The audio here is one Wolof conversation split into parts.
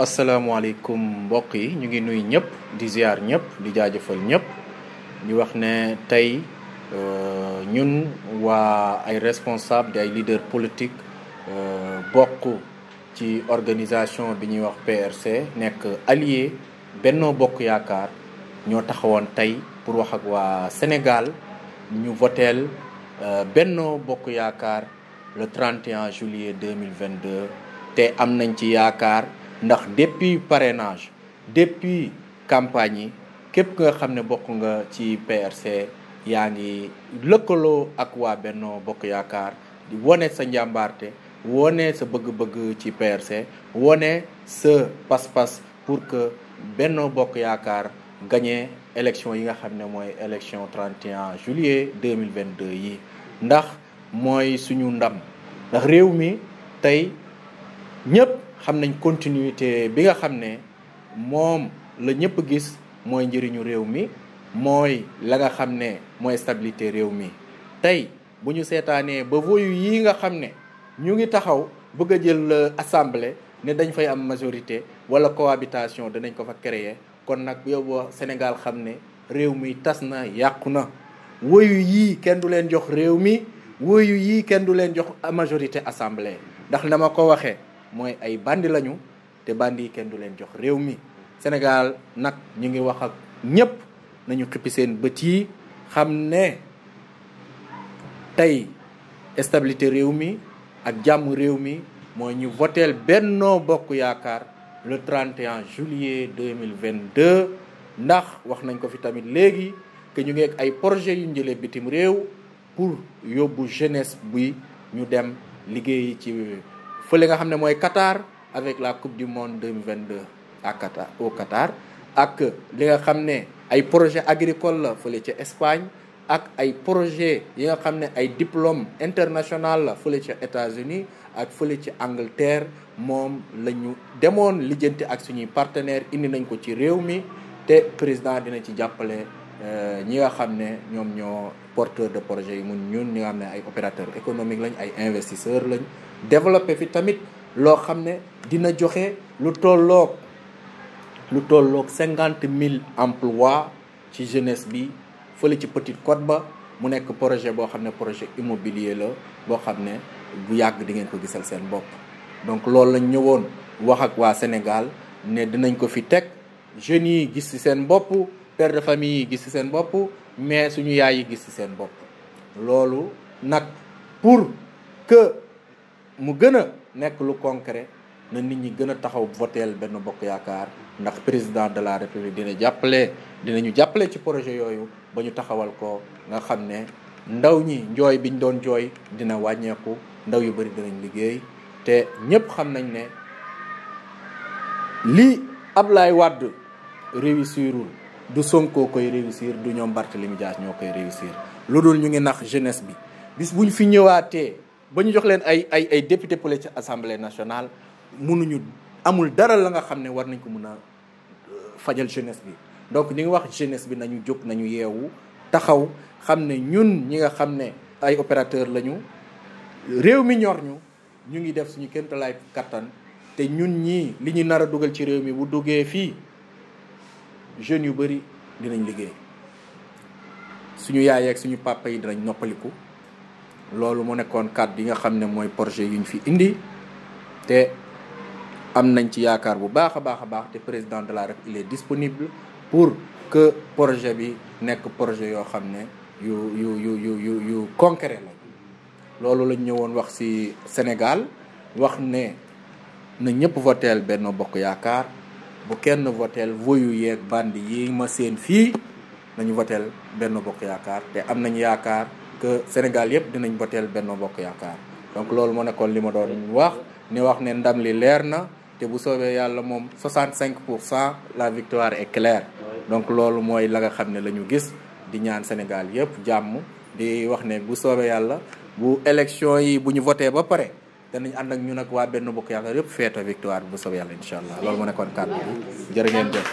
asalaamaaleykum mbokk yi ñu ngi nuyu ñëpp di ziar ñëpp di jaajëfal ñëpp ñu wax ne tey ñun waa ay responsable di ay leader politique bokk ci organisation bi ñuy wax PRC nekk allié Benno Bokk Yaakaar ñoo taxawoon tey pour wax ak waa Sénégal ñu voteel Benno Bokk Yaakaar le 31 juillet 2022 te am nañ ci yaakaar ndax depuis parrainage depuis campagne yi képp nga xam ne bokk nga ci PRC yaa ngi lëkkaloo ak waa Benno Bokk Yaakaar di wone sa njàmbaarte wone sa bëgg-bëgg ci PRC wone sa pas-pas pour que Benno Bokk Yaakaar gagné élection yi nga xam ne mooy élection 31 juillet 2022 yi ndax mooy suñu ndam ndax réew mi tey ñëpp xam nañ continuité bi nga xam ne moom la ñëpp gis mooy njëriñu réew mi mooy la nga xam ne mooy stabilité réew mi tey bu ñu seetaanee ba voyu yi nga xam ne ñu ngi taxaw bëgg a jël assemblée ne dañ fay am majorité wala cohabitation danañ ko fa créer kon nag yow Sénégal xam ne réew mi tas na yàqu na voyu yii kenn du leen jox réew mi voyu yii kenn du leen jox majorité assemblée ndax na ma ko waxee mooy ay bandi lañu te bandi yi kenn du leen jox réew mi Sénégal nag ñu ngi wax ak ñëpp nañu xippi seen bët yi xam ne tey stabilité réew mi ak jàmm réew mi mooy ñu voteel Benno Bokk Yaakaar le 31 juillet 2022 ndax wax nañ ko fi tamit léegi que ñu ngi ak ay projet yu njëlee bitim réew pour yóbbu jeunesse bi ñu dem liggéey ci fële nga xam ne mooy Qatar avec la coupe du monde 2022 à Qatar au Qatar ak li nga xam ne ay projet agricole la fële ca Espagne ak ay projet yi nga xam ne ay diplôme international la fële ca États-Unis ak fële ca Angleterre moom la ñu demoon lijjanti ak suñuy partenaires indi nañ ko ci réew mi te président dina ci jàppale ñi nga xam ne ñoom ñoo porteur de projet yi mun ñun ñi nga xam ne ay opérateurs économiques lañ ay investisseurs lañ développé fi tamit loo xam ne dina joxe lu tolloog 50,000 emplois ci jeunesse bi fële ci Petite Côte ba mu nekk projet boo xam ne projet immobilier la boo xam ne bu yàgg di ngeen ko gisal seen bopp. donc loolu lañ ñëwoon wax ak waa Sénégal ne dinañ ko fi teg jeunes yi gis ci seen bopp père de famille yi gis ci seen bopp mais suñu yaay yi gis ci seen bopp loolu nag pour que mu gën a nekk lu concret na nit ñi gën a taxaw voteel Benno Bokk Yaakaar ndax président de la République dinañu jàppale ci projet yooyu ba ñu taxawal ko nga xam ne ndaw ñi njooy biñ doon jooy dina wàññeeku ndaw yu bari dinañ liggéey te ñëpp xam nañ ne li Ablaye Wade réussirul du Sonko koy réussir du ñoom Barthélémy Dias ñoo koy réussir lu dul ñu ngi nax jeunesse bi bis buñ fi ñëwaatee ba ñu jox leen ay député pële ci assemblée nationale amul dara la nga xam ne war nañ ko mun a fajal jeunesse bi donc ñu ngi wax jeunesse bi nañu jóg nañu yeewu taxaw xam ne ñun ñi nga xam ne ay opérateur lañu réew mi ñor ñu ngi def suñu kéemtalaay kattan te ñun ñii li ñu nar a dugal ci réew mi bu duggee fii jeunes yu bëri dinañ liggéey suñu yaay ak suñu papa yi dinañ noppaliku loolu mu nekkoon kàddu yi nga xam ne mooy projet yu ñu fi indi te am nañ ci yaakaar bu baax a baax te président de la République il est disponible pour que projet bi nekk projet yoo xam ne yu concret la loolu lañ ñëwoon wax ci Sénégal wax ne na ñëpp voteel Benno Bokk Yaakaar bu kenn voteel voyu yeeg bandi yi ma seen fii nañu voteel Benno Bokk Yaakaar te am nañ yaakaar que Sénégal yëpp dinañ voteel Benno Bokk Yaakaar donc loolu moo nekkoon li ma doon wax ne ndam li leer na te bu soobee yàlla moom 65% la victoire est claire donc loolu mooy la nga xam ne la ñu gis di ñaan Sénégal yëpp jàmm di wax ne bu soobee yàlla bu élection yi bu ñu voté ba pare danañ ànd ak ñun ak waa Benno Bokk Yaakaar yëpp feeto victoire bu soobee yàlla incha allah loolu moo nekkoon kàddu bi jërë ngeen jëf.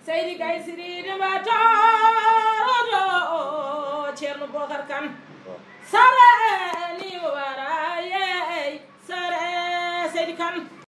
Seydi Gaye Siridi Mbato Bokar Kan sare ni wara ye sare Seydi Kan